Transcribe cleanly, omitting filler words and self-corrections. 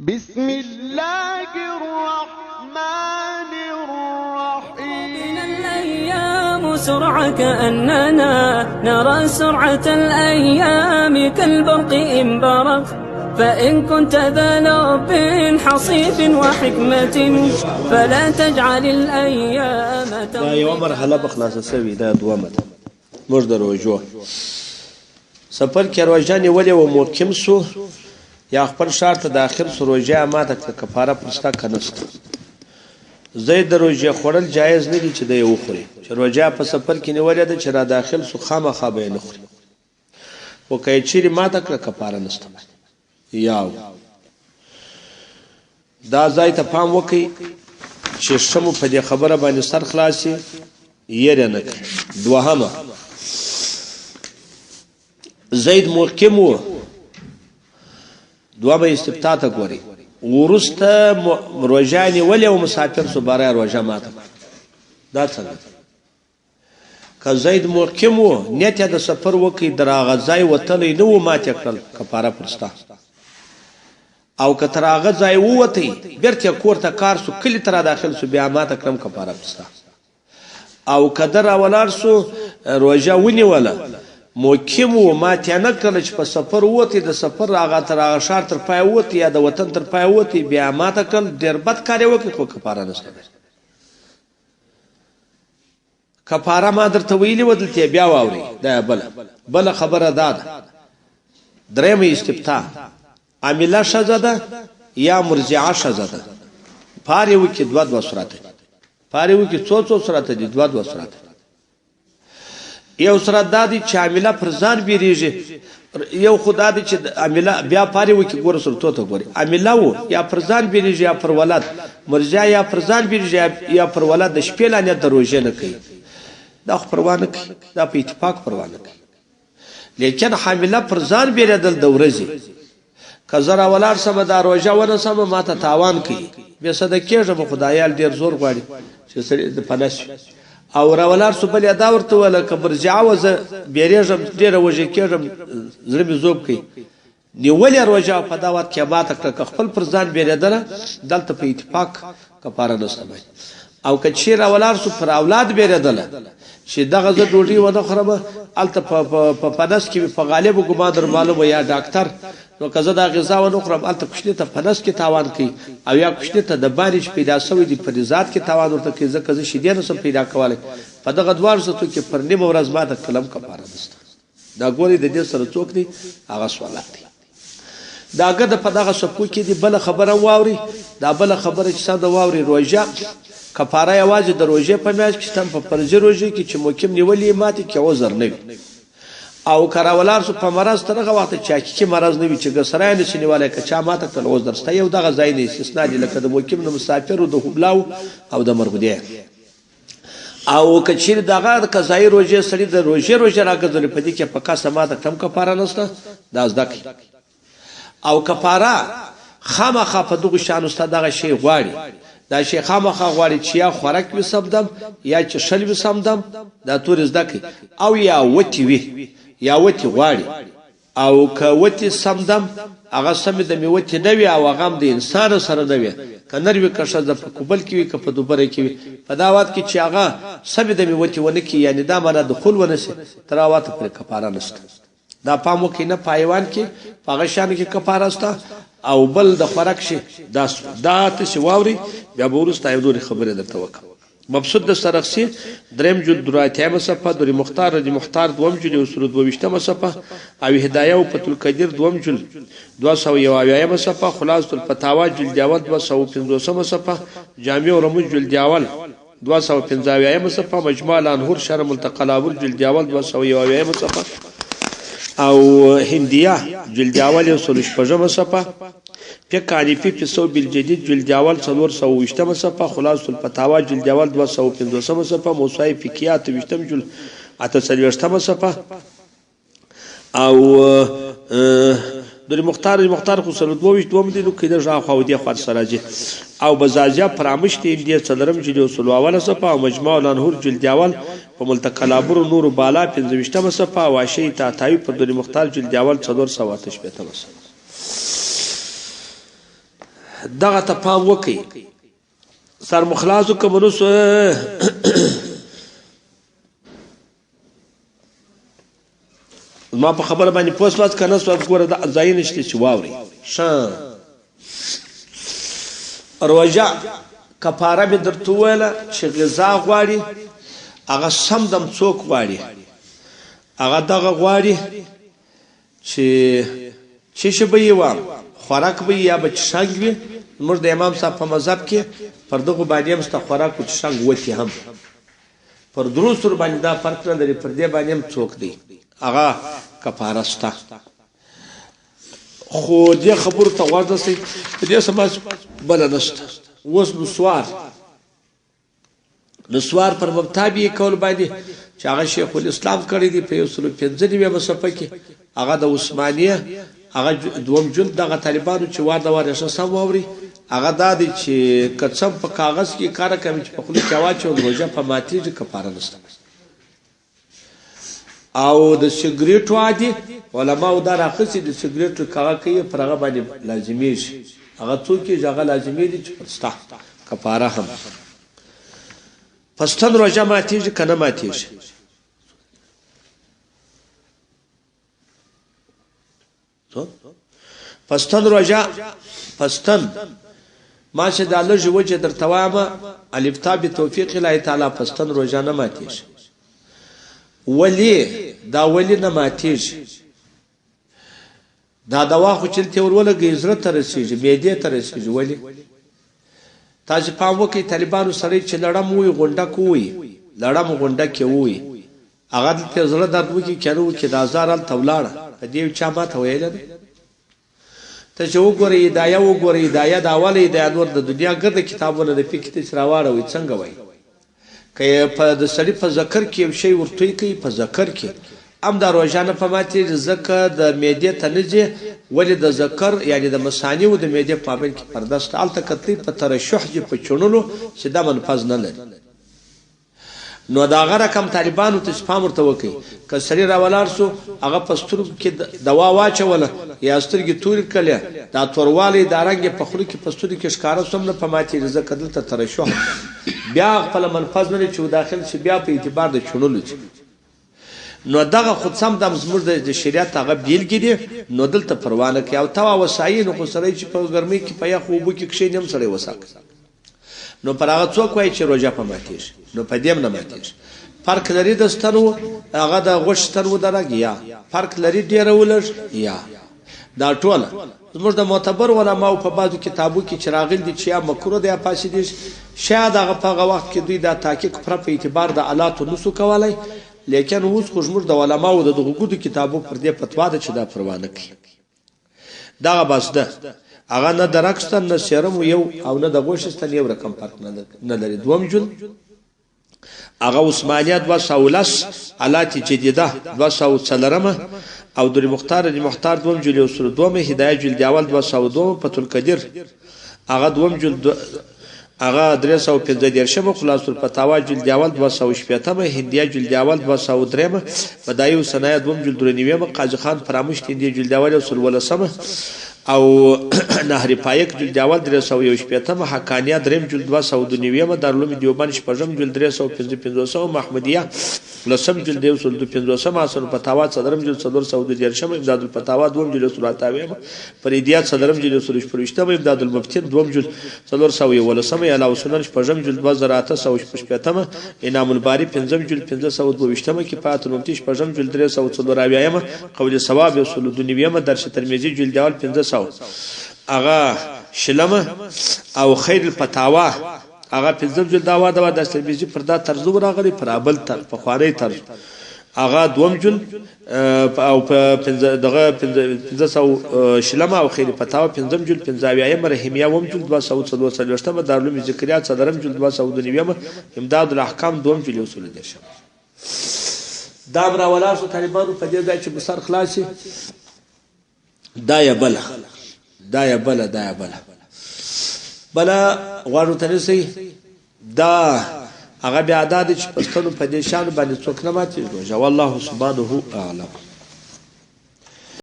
بسم الله الرحمن الرحيم. بنا الأيام سرعة كأننا نرى سرعة الأيام كالبرق إن برق، فإن كنت ذا لب حصيف وحكمة فلا تجعل الأيام. دا یوه مرحله به خلاصه سوې، دا دومه ده. موږ د روژو سفر کې روژه نیولې وه، مقیم سو یا خپل ښار ته داخل سو، روژه یې ماته کړه، کفاره پر شته که نشته؟ زید د روژې خوړل جایز نه دي چې دی یې وخوري، چې روژه په سفر کې نیولې ده، چې را داخل سو خامخا به یې نه خوري، خو که یې چیرې ماته کړه کفاره نشته. یاو دا ځای ته پام وکړئ چې ښه مو په دې خبره باندې سر خلاص شي، یې نه کړئ. دوهمه، زید مقیم و، دومه استفتاء ته ګورئ، وروسته روژه نیولې او مسافر سو، باره یې روژه ماته کړه. دا څنګه؟ که زید مقیم و، نیت یې د سفر وکړي، در هغه ځای وتلی نه و، مات یې کړل، کفاره پر شته. او که تر هغه ځای ووتی، بیرته یې کور ته کار سو، کلي ته را داخل سو، بیا ماته کړم، کفاره پر شته. او که ده راولاړ سو، روژه ونیوله، مقیم و، مات یې نه کړل، چې په سفر ووتی، د سفر هغه تر هغه ښار تر پایه ووتی یا د وطن تر پایه ووتی، بیا ماته کړل، ډېر بد کار یې وکړ، خو کفاره نشته. کفاره ما درته ویلي وه، دلته یې بیا واورئ. دا بله بله خبره دا ده. درېیمه استفتاء، عامله ښځه ده یا مرضعه ښځه ده، په هر یوه کې دوه دوه صورته دي، په هر یوه کې څو څو صورته دي؟ دوه دوه صورته دي. یو صورت دا دی چې عامله پر ځان بیریږي، یو خو دا دی چې عامله بیا په هر یوه کې ګوره صورتو ته ګوري، عامله و یا پر ځان بیریږي یا پر ولد، مرضعه یا پر ځان بیریږي یا پر ولد، د شپې لا نیت د روژې نه کوي، دا خو پروا نه کوي، دا په اتفاق پروا نه کوي. لیکن حامله پر ځان بیرېدل د ورځې، که زه راولاړ سم دا روژه ونه سم ما ته تاوان کوي، بې سده کېږم، خو دا عیال ډېر زور غواړي چې سړی د پنه شي. او راولاړ سو، بل یې دا ورته وویل که مرجعه وه زه بیرېږم، ډېره وږې کېږم، زړه مې ذوب کوي، نیولې روژه او په دا وخت کې ماته کړه، که خپل پر ځان بیرېدله دلته په اتفاق کفاره نشته باید. او که چیرې راولاړ سو پر اولاد بیرېدله چې دغه زه ډوډۍ ونه خورم، هلته په پنس کې مې په غالب ګمان در معلومه یا ډاکتر، نو که زه دا غذا ونه خورم هلته کوچني ته پنس کې تاوان کوي، او یا کوچني ته د باندې چې پیدا شوی دی په ذات کې تاوان ورته کوي، ځکه زه شیدې نه شم پیدا کولی. په دغه دواړو صورتو کې پر نیمه ورځ ما د قلم کفاره نشته. دا ګورئ د دې سره څوک دی؟ هغه سوالات دی. دا ګرده په دغه سپو کې دی. بله خبره واوري، دا بله خبره چې سمه واوري، روژه کفاره یوازې د روژې په میاشت کې شته، په فرضي روژې کې چې مقیم نیولې ماتې کې عذر نه وي، او که راولاړ سو په مرض تر هغه وخته چې حقیقي مرض نه وي چې ګسرای نه شي نیولی، که چا ماته کړل عذر شته. یو دغه ځای نه استثنا دي، لکه د مقیم د مسافرو د حبلاو او د مرغدې. او که چیرې دغه قضایي روژې سړي د روژې روژه راګرځولې، په دې کې په کاسه ماته کړم کفاره نشته، دا زده کړئ. او کفاره خامخا په دغو شیانو ستا دغه شی غواړي، دا شی خامخا غواړي چې یا خوراک وي سمدم، یا چې شل وي سمدم، دا تورې زده کړئ، او یا وتې وي، یا وتې غواړي. او که وتې سمدم هغه سمې د مې وتې نه وي، او هغه هم د انسان سره نه وي، که نر وي که ښځه، په کوبل کې وي که په دوبره کې وي، په دا وخت کې چې هغه سمې د مې وتې ونه کړي، یعنې دا معنا دخول ونه شي، تر هغه وخته پورې کفاره نشته. دا پام وکړئ، نه په حیوان کې په هغه شیانو کې کفاره شته، او بل د خوراک شي. دا دا تاسې واورئ، بیا به وروسته یو نورې خبرې درته وکړم. مبسوط د سرخسي دریم جلد 83مه صفحه، در مختار د مختار دوم جلد 122مه صفحه، او هدایه او فتح القدیر دوم جلد 271مه صفحه، خلاصة الفتاوا جلد اول 250مه صفحه، جامع رموز جلد اول 275مه صفحه، مجموع الانهور شرح ملتقى الابر جلد اول 271مه صفحه، او هندیه جلد اول 106مه صفحه، فقه حنیفي فی ثوب الجدید جلد اول 420مه صفحه، خلاصة الفتاوا جلد اول 250مه صفحه، موسوعه فقهیه 28 جلد 48مه صفحه، او در مختار مختار خو 122 دوم دی، نو کې د ژا خو دی خو سره راځي. او بزازیا پرامش دی هندیه څلورم جلد 101 صفحه، او مجموع الانهور جلد اول په ملتقى الابر نور بالا 25مه صفحه، او عاشی تاتاوی په در مختار جلد اول 468مه صفحه. دغه ته پام وکړئ. سر مو خلاص که مو نسو؟ زما په خبره باندې پوه سواست که نه سواست؟ ګوره دا ځای نشته چې واورئ. ښه روژه کفاره مې درته وویله چې غذا غواړي، هغه سم دم څوک غواړي؟ هغه دغه غواړي چې څه شي به یې وام، خوراک به یا به چشنګ وي. زموږ د امام صاحب په مذهب کې پر دغو باندې هم شته خوراک او چشنګ وتي هم پر درو سور باندې دا فرق نه لري، پر دې باندې هم څوک دی هغه کفاره شته. خو دې خبرو ته غوږ نسئ، په دې سبا بله نشته. اوس نسوار، نسوار پر مبتابي کول باندې چې هغه شیخ الاسلام کړی دی په 195 صفحه کې، هغه د عثمانیه هغه دوم جلد دغه طالبانو چې وار د وار یې ښه سم واوري، هغه دا دی چې که څه په کاغذ کې کار کوي چې په خوله کې واچول روژه په ماتېږي، کفاره نشته. او د سګریټو عادي علماو دا راخسي د سګریټو کاغه کوي پر هغه باندې لازمېږي، هغه څوک کېږي هغه لازمېږي چې پر ستا کفاره هم. پستن روژه ماتېږي که نه ماتېږي؟ پستن روژه پستن ما چې دا لږ وجه درته وایم، الفتا بتوفیق الله تعالی پستن روژه نه ماتېږي. ولې دا ولې نه ماتېږي؟ دا دوا خو چې ته ور ولګوې زړه ته رسېږي، معدې ته رسېږي. ولې؟ تاسو پام وکړئ، طالبانو سړی چې لړم ووایي غونډک ووایي، لړم غونډک یې ووایي، هغه دلته زړه درد وکړي که نه وکړي، دا زار هلته ولاړه. په دې یو چا ماته ویلې ده، ته چې وګورئ هدایه وګورئ، هدایه د اوله هدایه نور د دنیا ګرده کتابونه د فقې ته چې راواړوئ څنګه وایي، که یې په د سړي په ذکر کې یو شی ورتوی کوي په ذکر کې هم دا روژه نه په ماتېږي، ځکه د معدې ته نه ځي. ولې د ذکر یعنې د مثانیو د معدې په مابین کې پرده شته، هلته که تلئ په ترشح ځي په چڼلو چې دا منفذ نه لري. نو د هغه رقم طالبانو ته چې پام ورته وکړئ، که سړی راولاړ شو هغه په سترګو کې دوا واچوله یا سترګې تورې کړلې، دا توروالی دا رنګ یې په خوله کې په سترګو کې ښکاره شو هم نه په ماتېږي، ځکه دلته ترشح بیا خپله منفذ نه لري چې داخل شي بیا په اعتبار د چڼلو ځي. نو دغه خو سم دم زموږ د شریعت هغه بېلګې دي، نو دلته پروا نه کوي. او ته وا وسایي، نو خو سړی چې په ګرمۍ کې په یخو اوبو کې کښېني هم سړی وسا کوي. نو پر هغه څوک وایي چې روژه په ماتېږي، نو په دې هم نه ماتېږي. فرق لري د ستنو هغه د غوښ ستنو د رګ یا فرق لري ډېره ولږ یا دا ټوله زموږ د معتبر علماو په بعضو کتابو کې چې راغلي دي چې یا مکروه ده یا فاسدېږي. شاید هغه په هغه وخت کې دوی دا تحقیق پوره په اعتبار د آلاتو نسو کولی، لیکن اوس خو زموږ د علماو د دغو ګدو کتابو پر دې فتوا ده چې دا پروا نه کوي. دغه بس ده، هغه نه د رګ ستن نه سیرم یو او نه د غوښې ستن یو رقم فرق نه لري. دوم جون هغه عثمانیه 210، آلات جدیده 204 او در مختار د مختار دوم جلد 102، هدایه جلد اول 202، فتح القدیر هغه دوم جلد هغه 335، خلاص الفتاوا جلد اول 260، هندیه جلد اول 203، بدایع الصنایع دوم جلد 93، قاضي خان فراموش هندیه جلد اول 118 او نهر پایک جلد اول 361، حقانیه دریم جلد 292، دارالعلوم دیوبند شپږم جلد 355، محمودیه لسم جلد 152، حسن الفتاوا څلورم جلد 432، امداد الفتاوا دوم جلد 178، فریدیه څلورم جلد 126، امداد المفتین دوم جلد 411، علاوه سنن شپږم جلد 2860، انعام الباری پنځم جلد 522، کفایت المفتی شپږم جلد 374، قول ثواب 192، درس ترمذی جلد اول 500 هغه شلمه او خیر الفتاوا هغه پنځم جلد داوا دوا د ترمذی پر دا طرز راغلی پر ابل تر پخوانی طرز هغه دوم جلد او په دغه 500 او خیر فتاوا پنځم جلد 75 رحیمیه اووم جلد 244، دارالعلوم ذکریا څلورم جلد 292، امداد الاحکام دوم جلد 130. دا هم راولاړ شو طالبانو په دې ځای چې بسر خلاص شي. دا یې بله، دا یې بله، دا یې بله بله غواړو ته نسئ. دا هغه بیا دا دی چې په ستنو په دې شان باندې څوک نه ماتېږي روژه. والله سبحانه اعلم.